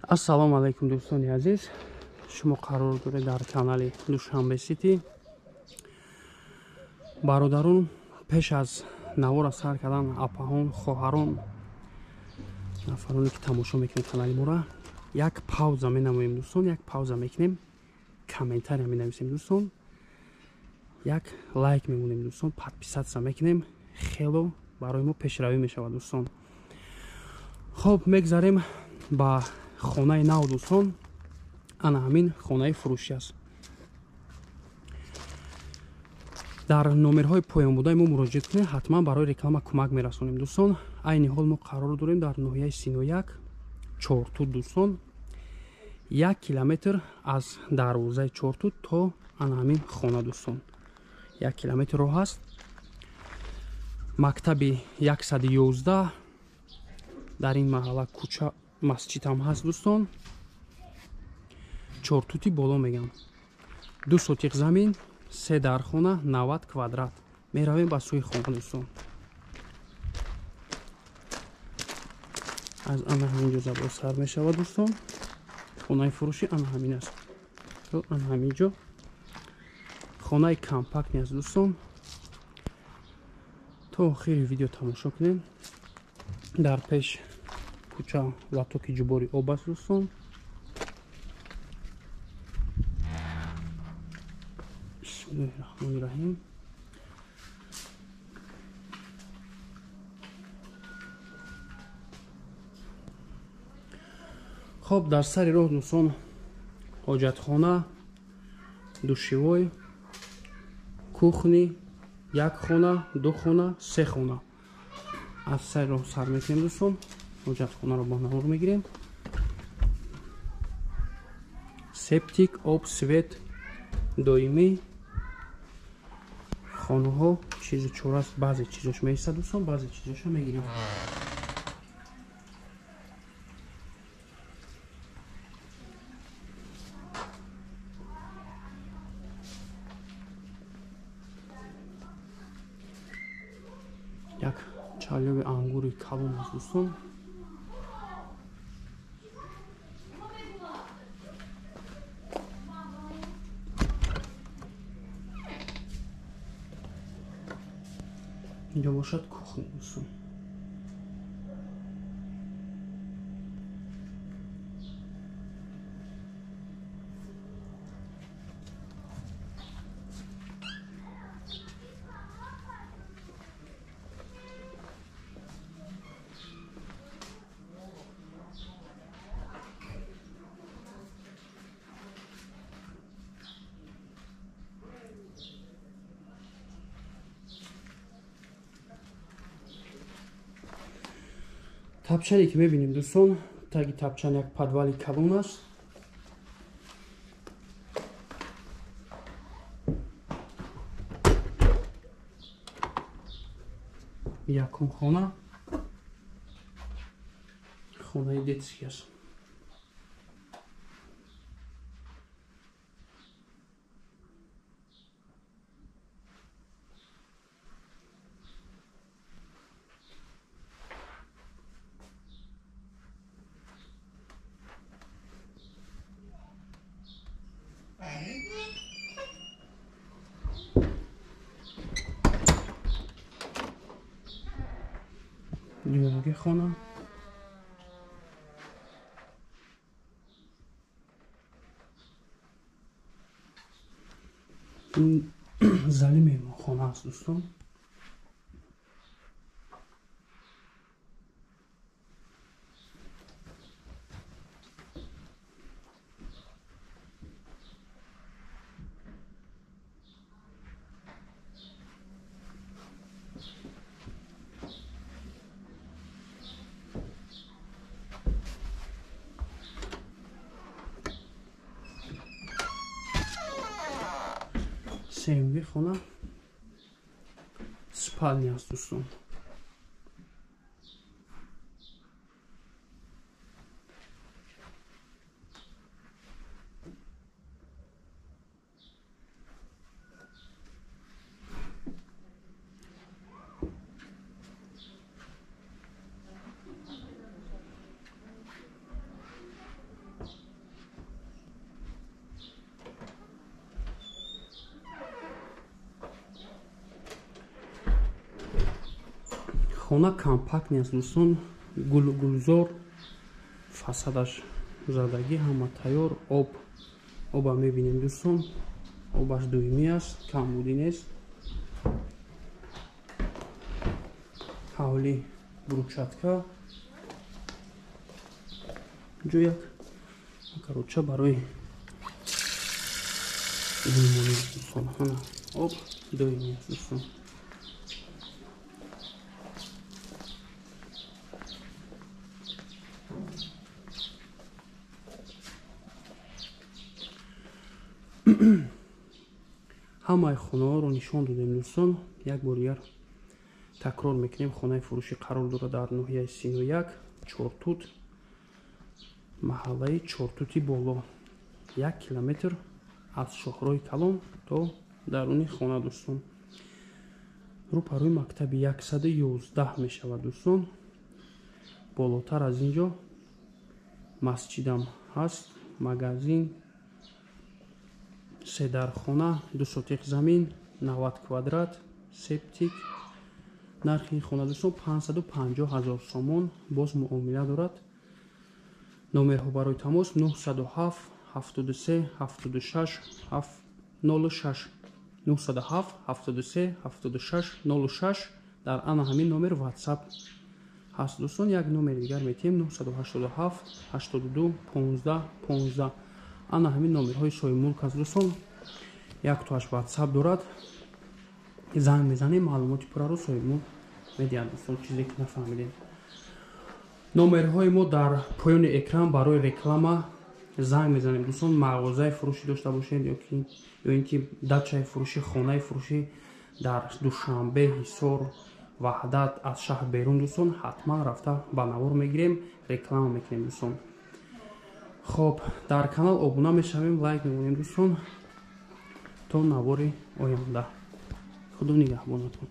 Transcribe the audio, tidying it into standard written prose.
Ассалому алайкум дӯстони азиз. Шумо қарор доред дар канали Душанбе Сити. Бародарон, пеш аз навора сар кардан, апаҳон, хоҳарон, нафароне ки тамошо мекунед канали моро, як пауза менамоем дӯстон, як пауза мекунем, комментария менависем дӯстон, як лайк мемонем дӯстон, подписаться мекунем, хело барои мо пешравӣ мешавад дӯстон. Хоб, мегзарем ба хонаи нав дӯстон. Ана ҳамин хонаи фурӯшӣ аст. Дар номерҳои поёнбудаи мо муроҷиат кунед, ҳатман барои реклама кӯмак мерасонем дӯстон. Айни ҳол мо қарор дорем дар ноҳияи Синояк, Чортуд дӯстон. 1 километр аз дарвозаи Чортуд то ана ҳамин хона дӯстон. 1 километр роҳ аст. Мактаби 111 дар ин маҳалла кӯча масҷид ҳам ҳаст дӯстон. Чортути боло мегам. 2 сотиқ замин, 3 дархона, 90 квадрат. Меравем ба сӯи хона дӯстон. Аз ана ҳамин ҷо забор сар мешавад дӯстон. Хонаи фурӯшӣ ана ҳамин аст. Ана ҳамин ҷо хонаи компактни аст дӯстон. То охири видео тамошо кунем. Дар пеш кӯча латоки ҷубори об аст дӯстон. Бисмиллоҳир-раҳмонир-раҳим. Хоб, дар сари роҳ дӯстон ҳоҷатхона, душевой, кухни, 1 хона, 2 хона, 3 хона. Аз сари роҳ сар мекунем дӯстон. Ҳоҷатхонаро бо навор мегирем. Септик, об, свет доимӣ. Хонаҳо чизу чор аст, баъзе чизош меистад дӯстон, баъзе чизошо мегирем. Як чалёви ангури калон аст дӯстон. Инҷо бошад кухня дӯстон. Тапчане ки мебинем дӯстон, таги тапчан як подвали калон аст. Якум хона, хонаи детский аст. Дуюмги хона. Ин зали меҳмонхона аст дӯстон. Сеюмги хона спалня аст дӯстон. Хона компактный аст дӯстон, гулгулзор, фасадаш задагӣ, ҳама тайёр. Оба мебинем дӯстон, обаш доимӣ аст, камбудӣ нест. Ҳавли брусчатка, инҷо як короча барои гулмонӣ дӯстон. Ҳана об доимӣ аст дӯстон. Ҳамаи хонаҳоро нишон додем дӯстон. Як бор дигар такрор мекунем, хонаи фурӯшӣ қарор дорад дар ноҳияи Сино 1, Чортут, маҳаллаи Чортути боло, 1 километр аз шоҳроҳи калон то даруни хона дӯстон. Рӯпарӯи мактаби 111 мешавад дӯстон. Болотар аз ин ҷо масҷидам ҳаст, магазин, седархона, 2 сотиқ замин, 90 квадрат, септик. Нархи ин хона дӯстон 550 000 сомон, боз муомила дорад. Номерҳо барои тамос 907 73 76 06, 907 73 76 06. Дар ана ҳамин номер WhatsApp ҳаст дӯстон. Як номери дигар метиҳем, 987 82 15 15. Ана ҳамин номерҳои соҳибмулк аст дӯстон. Яктоаш WhatsApp дорад, занг мезанем, маълумоти пурраро соҳибмулк медиҳад дӯстон, чизе ки нафаҳмидем. Номерҳои мо дар поёни экран барои реклама занг мезанем дӯстон. Мағозаи фурӯшӣ дошта бошед ё ин ки дачаи фурӯшӣ, хонаи фурӯшӣ дар Душанбе, Ҳисор, Ваҳдат, аз шаҳр берун дӯстон, ҳатман рафта ба навор мегирем, реклама мекунем дӯстон. Хоб, дар канал обуна мешавем, лайк мемонем дӯстон. То навори оянда. Худо нигаҳбонатон.